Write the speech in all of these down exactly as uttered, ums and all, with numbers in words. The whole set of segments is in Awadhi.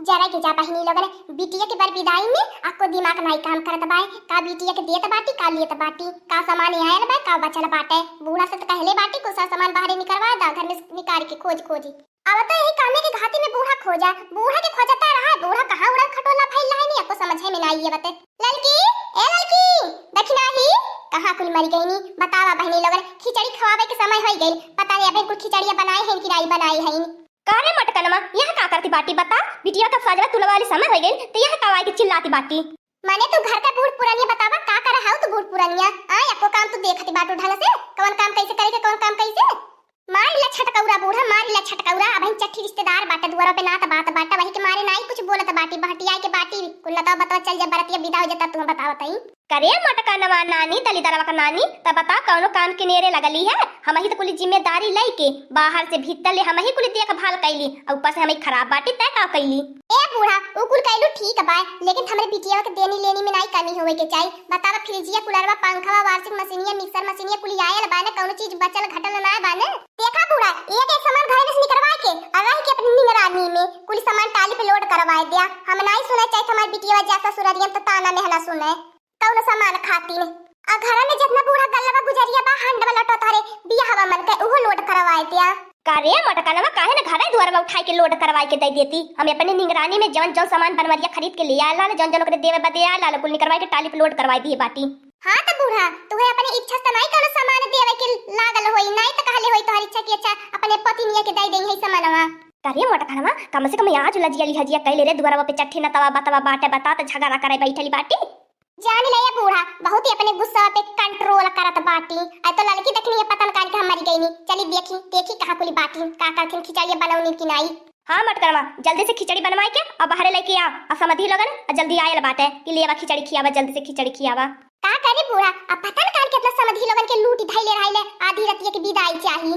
जरा के जा बहिनी लोगन, बिटिया के बर बिदाई में अक्को दिमाग नाई काम करत बाय। का बिटिया के देत बाटी, का लेत बाटी, का सामान आयल बा, का बचल बाटे। बूढ़ा से त कहले बाटी कुछ सामान बाहरे निकरवा दा, घर में निकाल के खोज खोजी। अब तो यही कामे के घाती में बूढ़ा खोजा, बूढ़ा के खोजता रहा है। बूढ़ा कहाँ उड़न खटोला भइल रहे नी, अक्को समझे में नाई आवत। ललकी, ए ललकी, दखिनाही, कहाँ कुल मरि गइनी? बतावा बहिनी लोगन, खिचड़ी खवावे के समय होइ गइल, पता नहीं अबे कुल खिचड़िया बनाए हैं कि नाई बनाए हैं। का रे मोटकनवा, यहाँ का करती बाटी बता? बिटिया का सजवा तुलवा वाली समय होइ गइल, त यहाँ का आइके चिल्लाती बाटी? माने तू घर का बूढ़ पुरानिया बतावा, का करे हाउ तू बूढ़ पुरानिया? आ, अक्को काम तू देखती बाटू ढंग से, कौन काम कैसे करे के, कौन काम कैसे? मारिला छटकौरा बूढ़ा, मारिला छटकौरा, अबहिन चट्ठी रिश्तेदार बाटे, दुआरा पे नात बात बाटे, वही के मारे नाई कुछ बोलत बाटी, बहटिया के बाटी, कुल नतवा बतवा चल जा, बरतिया बिदा हो जाता, तुम बतावत हई। करे मोटकनवा नानी, दलिदरवा का नानी, त बता कौनो काम के नेरे लगली है? हमही त कुल जिम्मेदारी लइके बाहर से भीतर ले हमही कुल देखभाल कैली, और ऊपर से हमही खराब बाटी, तय का कैली? ए बूढ़ा, उ कुल कैलू ठीक बा, लेकिन हमरे बिटिया के देनी लेनी में नाई कमी होवे के चाही। बतावा, फ्रिजिया, कूलरवा, पंखवा, washing मशीनिया, मिक्सर मशीनिया कुल आयल बा ने, कौनो चीज बचल घटल ना बा ने? देखा बूढ़ा, एक एक सामान घरे में से निकरवा के और रह के अपनी निगरानी में कुल सामान टाली पे लोड करवाए दिया। हम नाई सुने चाहिए हमारे बिटिया जा ससुररियन त ताना मेहना सुने। कौनो सामान खातिर। आ घर में जितना बूढ़ा गल्लवा गुजरिया बा, हंड में लटो तारे, बियाहवा मन के उहो लोड करवाए दिया। का रे मोटकनवा, काहे न घरे दुआर में उठाई के लोड करवाए के दे देती? हम अपने निगरानी में जौन जौन सामान बनवरिया खरीद के ले आयल रहल, जौन जौन ओकरे देवे बदे आयल रहल, कुल निकरवाए के टाली पे लोड करवाए दिए बाटी। हाँ त बूढ़ा, तुहे अपने इच्छा से त नाई कौनो सामान देवे के लागल होई, नाई त कहले होई तोहर इच्छा की अच्छा अपने पतिनिया के दे देई है सामानवा। का रे मोटकनवा, कम से कम आज लजिया लिहजिया कैले रे, दुआरवा पे चट्ठी न तवा बतवा बाटे, बता त झगड़ा करे बैठली बाटी। जान ले ये बूढ़ा, बहुत ही अपने गुस्सा पे कंट्रोल करत बाटी। आ तो ललकी देखनी है पतन कान के हम मरी गईनी। चली देखी, देखी कहाँ कुली बाटी, का करथिन, खिचड़िया बनौनी कि नाई। हाँ मोटकनवा, जल्दी से खिचड़ी बनवाई के और बाहरे लेके आ, और समधी लोगन और जल्दी आयल बाटे कि लेवा खिचड़ी खियावा, जल्दी से खिचड़ी खियावा। का करी बूढ़ा, अब पतन कान के अपना समधी लोगन के लूटी धैले रहले, आधी रतिया के बिदाई चाही।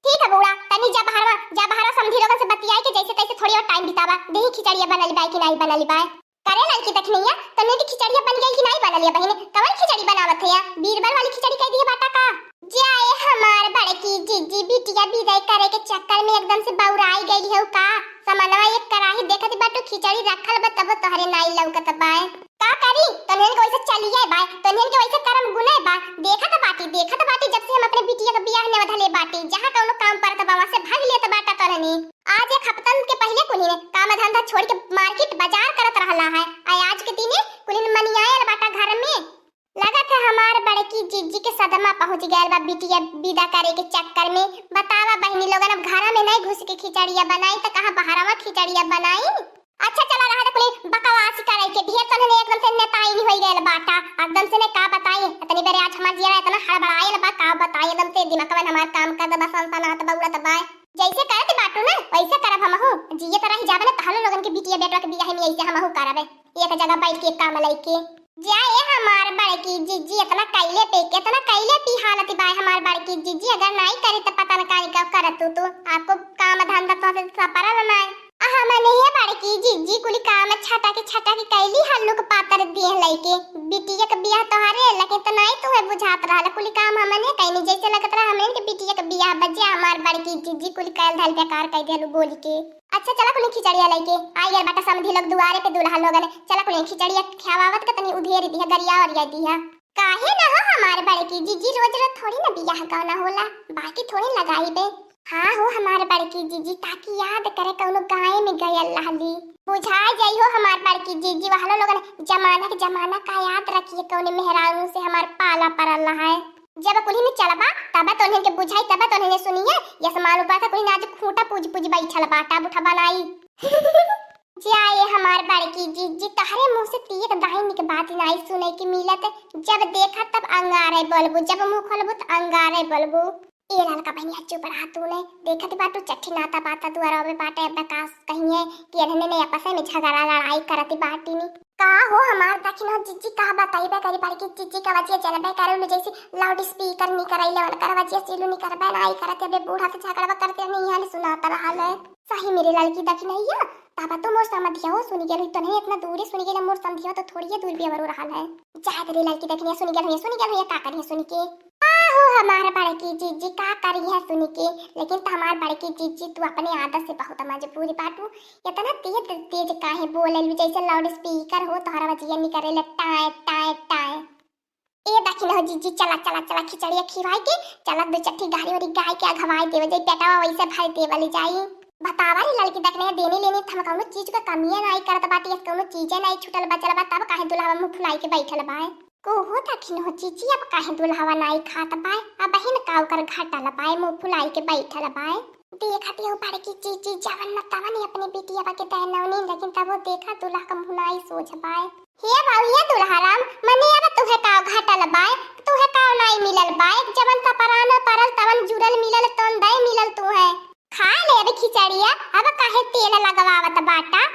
ठीक है बूढ़ा, तनी जा बहरवा, जा बहरवा समधी लोगन से बतियाई के जैसे तैसे थोड़ी और टाइम बितावा, देही खिचड़िया बनल बाय कि नाई बनल बाय। करे ललकी देखनिया, तने की खिचड़िया बन गई कि नाई बनल या बहिन? कवन खिचड़ी बनावत है या? बीरबल वाली खिचड़ी कह दिए बाटा का? जाए हमार बड़की जीजी, बिटिया बिदाई करे के चक्कर में एकदम से बौराई गई है का? समनवा एक कराही देखत बाटू खिचड़ी रखल बा तब तोहरे नाई लौकत बाय। का करी? तोहन के वैसे चलिए बाय, तोहन के वैसे करम गुने बा। देखत बाटी, देखत बाटी जब से हम अपने बिटिया के बियाह नेवधले बाटी, जहाँ कौनो काम परत बा वहाँ से भाग लेत बाटा तोहनी। आज एक हफ्तन के पहिले कुल्हिन काम धंधा छोड़ के मार्केट बाजार करत रहला है, आ आज के दिने कुल्हिन मनियायल बाटा घर में। लगत है हमार बड़की जीजी के सदमा पहुँच गयल बा बिटिया विदा करे के चक्कर में। बतावा बहिनी लोगन, अब घर में नहीं घुस के खिचड़िया बनाई त कहाँ बहरवा खिचड़िया बनाई? अच्छा चला रहा कुल्हिन बकवास करे के, ढेर तोहने एकदम से नेताइन होई गयल बाटा, एकदम से ने का बताई, इतनी बेरे आज हमार जिया इतना हड़बड़ायल बा का बताई, एकदम से दिमागवा हमार काम कर दबा सनसनात बा उड़त बा। जैसे करत बाटू ना, वैसे करब हमहू। जियत रही जाबे ना, तहनो लोगन के बिटिया बेटवा के बियाह में ऐसे हमहू करबे। एक जगह बैठ के काम लइके। जाए हमार बड़की जीजी, इतना कैले पे, कितना कैले पी हालत बाय हमार बड़की जीजी। अगर नाई करे त पता न काई का करत तू, तू। आपको काम धंधा तो से सपरल नाई। आ हमने ये बड़की जीजी कुली काम छटा के, छटा के कैली हल्लुक पातर दिए लइके। बिटिया के बियाह तोहरे, लेकिन त नाई तुहे बुझात रहल। कुली काम हमने कैनी, जैसे लगत रहा हमने के बिटिया के बियाह बजे हमार बड़की जीजी कुली कैल धैल बेकार कइ देलू बोल के। अच्छा चला कुली खिचड़िया लइके। आई गए बाटा समधी लोग दुआरे पे दुल्हा लोगन। चला कुली खिचड़िया खियावत के तनी उधेर दिया, गरिया ओरिया दिया। काहे ना हो हमार बड़की जीजी, रोज रोज थोड़ी ना बियाह गौना होला, बाकी थोड़ी लगाई बे। हाँ हो हमार बड़की जीजी, ताकि याद करे कौनो गाय में गयल रहली। बुझा जाई हो हमार बड़की जीजी, वहलो लोगन जमाना के जमाना का याद रखिए, कौने मेहरारू से हमार पाला परल है। जब कुल्ही में चलबा तब तोहन के बुझाई, तब तोहन सुनिए। यस मालूम बात कुल्ही आज खूंटा पूज पूज बैठल बाटा बुठा बनाई। जाए हमार बड़की जीजी, तहरे मुंह से तीत दाहिनी के बात नाई सुने के मिलत। जब देखा तब अंगारे बोलबू, जब मुंह खोलबू त अंगारे बोलबू। ए ललका बहिनिया चुप रहा तू ने, देखत बाटू चट्ठी नाता बाता दुआरा में बाटे, अब का कहिए कि इन्हने ने आपस में झगड़ा लड़ाई करत बाटी नी। का हो हमार दखिना जीजी, का बताइबे करी बड़की जीजी का वजिया जनबे करे उन्हें जैसे लाउड स्पीकर निकरैले उनकर वजिया सीलू निकरबे नाई करत, अबे बूढ़ा से झगड़वा करते नहीं यहाँ सुनात रहल है। सही मेरे ललकी दखिनैया, तब तो मोर समधिया हो सुन गेल, तो नहीं इतना दूर ही सुन गेल, मोर समधिया तो थोड़िए दूर भी अवरो रहल है। जाए रे ललकी दखिनैया सुन गेल हुई, सुन गेल हुई, का करिए सुन के। ओ हमार बड़की जीजी, का करी है सुनी के, लेकिन तो हमार बड़की जीजी, तू अपने आदत से बहुत मजबूर बाटू। इतना तेज तेज काहे बोलेलू, जैसे लाउड स्पीकर हो, तोहरा वजिया निकरेला टाए टाए टाए। ए दखिन हो जीजी, चला चला चला, खिचड़िया खिवाई के चला, दो चट्ठी गारी वारी गाय के अघवाई देवे जाई, पेटवा वैसे भर देवल जाई। बतावा रे ललकी दखिन, देनी लेनी त हम कौनो चीज के कमिया नाई करत बाटी, कौनो चीजे नाई छूटल बचल बा, तब काहे दुल्हवा मुंह फुलाई के बैठल बाए? को हो दखिन हो जीजी, अब काहे दुल्हवा नाई खात बाए? अब बहिन का ओकर घटल बाए, मुंह फुलाई के बैठल बाए। देखत हो बड़की जीजी, जवन न तवन ही अपने बिटिया के दैनौनी, लेकिन तबो देखा दुल्हा का मुंह नाई सोझ बाए। हे बाऊ, हे दुल्हाराम, मने अब तुहे का घटल बाय, तुहे का नाई मिलल बाय, जवन सपरान परल तवन जुरल मिलल, तोन दय मिलल तुहे। खा ले अब खिचड़िया, अब काहे तेल लगवावत बाटा?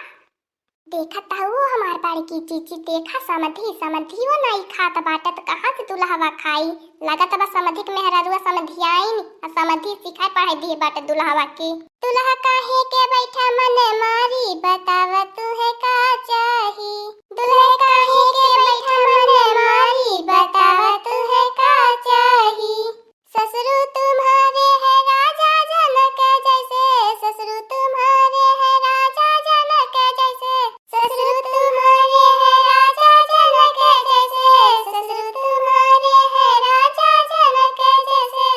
देखत हऊ हमार बड़की जीजी, देखा समधी, समधियो नाई खात बाटा, त कहाँ से दुल्हवा खाई? लगत बा समधिक मेहरारुआ समधियाइन, आ समधी सिखाए पढ़ाई दिए बाटे दुल्हवा के। दुल्हा काहे के बैठा मन मारी, बतावा तुहे का चाही? दुल्हा काहे के बैठा मन मारी, बतावा तुहे का चाही? ससुरु तुम्हारे है राजा जनक जैसे, ससुरु तुम्हारे है राजा जनक जैसे, ससुरु तुम्हारे है राजा जनक जैसे, ससुरु तुम्हारे है राजा जनक जैसे।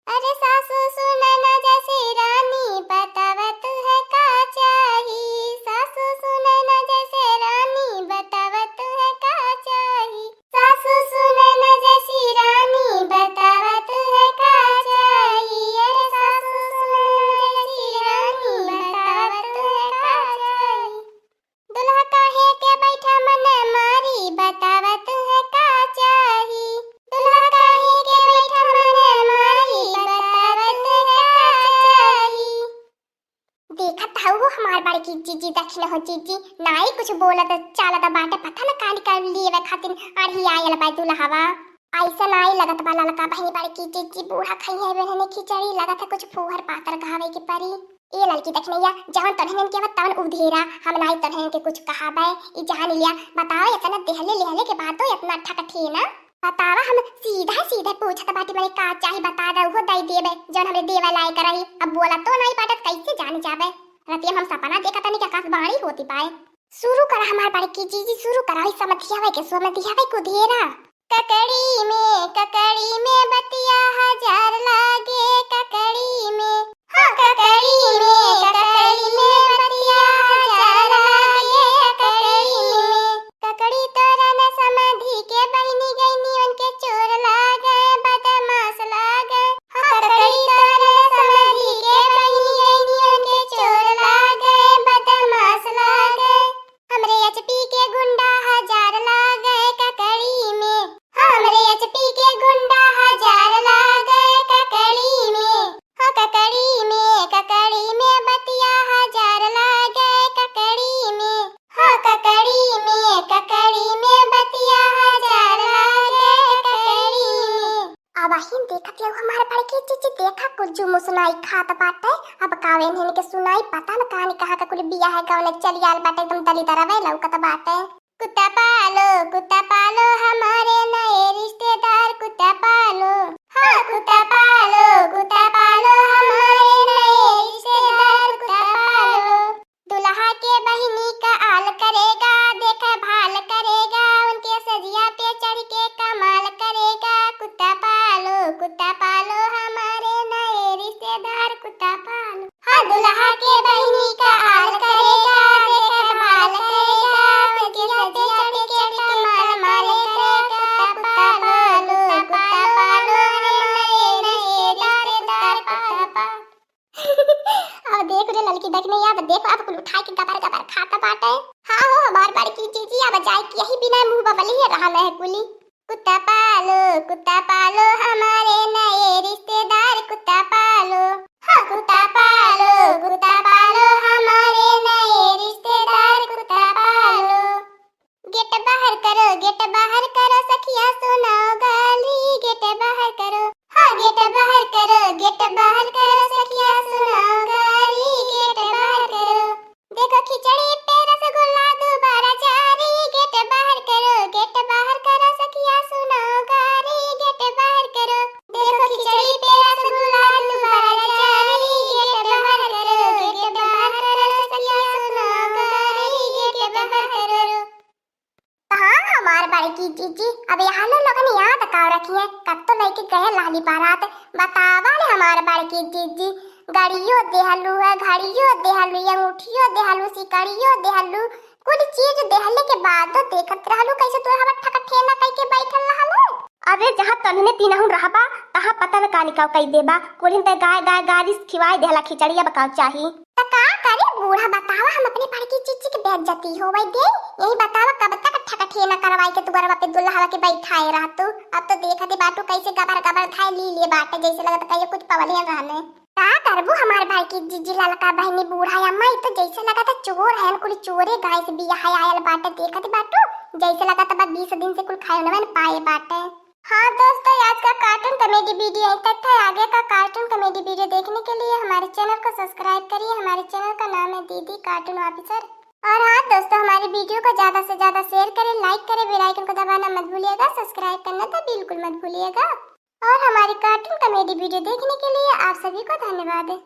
अरे सासू सुनैना जैसी रानी, बतावा तुहे का चाही? सासू सुनैना जैसे रानी, बतावा तुहे का चाही? सासू सुनैना जैसी रानी, बतावा तुहे का चाही? अरे सासू सुनैना जैसी रानी, बतावा तुहे का चाही? दुल्हा काहे के बैठा मन मारी, बतावा तुहे का चाही? दुल्हा काहे के बैठा मन मारी, बतावा तुहे का चाही? देखत हऊ हो हमार बड़की जीजी, दखिन हो जीजी, नाई कुछ बोलत चालत बाटे, पता न कानी कर लेवे खातिर अढ़ी आयल बा दुल्हवा। ऐसा नाई लगत बा ललका बहिनी बड़की जीजी, बूढ़ा खइहे बेहने खिचड़ी, लगत है कुछ फूहर पातर खावे के परी। ए ललकी दखिनैया, जवन तोहन के बा तवन उधेरा, हम नाई तोहन के कुछ कहाबे, ई जान लिया। बताओ, इतना देहले लेहले के बादो इतना ठकठे ना। बतावा, हम सीधा सीधा पूछत बाटी, मने का चाही बता दे, उहो दई देबे, जवन हमरे देवे लायक रही। अब बोला तो नाई बाटत, कैसे जान जाबे? रतिया में हम सपना देखत तनी कि आकाशवाणी होती पाए। शुरू करा हमार बड़की जीजी, शुरू करा, ई समधियावे के समधियावे को धेरा। ककड़ी में, ककड़ी में बतिया हजार लागे, ककड़ी में, हाँ, ककड़ी में, ककड़ी में बतिया हजार लागे, ककड़ी में। ककड़ी तोरा न समधी के बहिनी गईनी, उनके चोर लागे, बदमाश लागे। हाँ, ककड़ी तोरा न समधी के बहिनी गईनी, उनके चोर लागे, बदमाश लागे। हमरे एचपी के गुंडा हजार लागे ककड़ी में। हाँ, हमरे एचपी के गुंडा हजार लागे ककड़ी में। हाँ, ककड़ी में, ककड़ी में बतिया हजार लागे ककड़ी में। हाँ, ककड़ी में, ककड़ी में बतिया हजार लागे ककड़ी में। अब अहिन देखत हऊ हमार बड़की जीजी, देखा कुछ जुमुस नाई खात बाटे। अब कावे इन्हन के सुनाई, पता न कहानी कहाँ का कुल बिया है, गाँव में चली आल बाटे, एकदम दलिदरवे लौकत बाटे। कुत्ता पालो, कुत्ता पालो हमारे नए रिश्तेदार, कुत्ता पालो। हाँ, कुत्ता पालो, कुत्ता पालो हमारे नए रिश्तेदार, कुत्ता पालो। दुल्हा के बहिनी का आल करेगा, देखभाल करेगा, उनके सजिया पे चढ़ के कमाल करेगा। कुत्ता पालो, कुत्ता पालो हमारे नए रिश्तेदार, कुत्ता पालो। हाँ, दुल्हा के बहिनी का आल करेगा, देखभाल करेगा, उनके सजिया पे चढ़ के कमाल मारेगा। कुत्ता पालो, कुत्ता पालो हमारे नए रिश्तेदार, कुत्ता पालो। अब देख रे ललकी दखिनैया, अब देख, अब कुल उठाई के गबर गबर खात बाटे। हाँ हो हमार बड़की जीजी, अब जाए के यही बिना मुँह बबली ही रहल है कुली। कुत्ता पालो, कुत्ता पालो हमारे नए रिश्तेदार, कुत्ता पालो। हाँ, कुत्ता पालो, कुत्ता पालो हमारे नए रिश्तेदार, कुत्ता पालो। गेट बाहर करो, गेट बाहर करो, सखिया सुनाओ गाली, गेट बाहर करो। हाँ, गेट बाहर करो, गेट बाहर करो, सखिया सुनाओ गाली, गेट बाहर करो। देखो खिचड़ी पे रसगुल्ला दोबारा जारी, गेट बाहर करो, गेट बाहर करो, सखिया सुनाओ गाली, गेट बाहर करो। बड़की जीजी, अब यहाँ लो लोगन याद का रखिए, कब तो लइके गए लाली बारात। बतावा ले हमार बड़की जीजी, गड़ियो देहलू है, घड़ियो देहलू, अंगूठियो देहलू, सिकड़ियो देहलू, कुल चीज देहले के बाद देखत रहलू कैसे तोर हवा ठकठेना कइके बैठल रहल है। अरे जहाँ तन्हने तीनहुन रहबा, तहाँ पता न का निकाव कइ देबा। कुलिन ते गाय गाय गारी खिवाए देहला खिचड़िया बकाव चाही। त का करी बूढ़ा, बतावा हम अपने बड़की जीजी के बेइज्जती होवै दे? यही बतावा कब तक ठकठेना करवाई के तू गरवा पे दुल्हवा के बैठाए रहतू। अब तो देखत ही बाटू कैसे गबर गबर धाय ली ले बाटे, जैसे लगत कहियो कुछ पवले रहने। का करबू हमार बड़की जीजी, ललका बहनी बूढ़ा अम्मा, ई तो जैसे लगत है चोर है, कुल चोरे गाय से बियाह आयल बाटे। देखत ही बाटू जैसे लगत बा बीस दिन से कुल खाए न पाए बाटे। हाँ दोस्तों, आज का cartoon comedy video यहीं तक था। आगे का cartoon comedy video देखने के लिए हमारे channel को subscribe करिए। हमारे channel का नाम है दीदी Cartoon Officer। और हाँ दोस्तों, हमारे video को ज़्यादा से ज़्यादा share करें, like करें, bell icon को दबाना मत भूलिएगा, subscribe करना तो बिल्कुल मत भूलिएगा। और हमारे cartoon comedy video देखने के लिए आप सभी को धन्यवाद।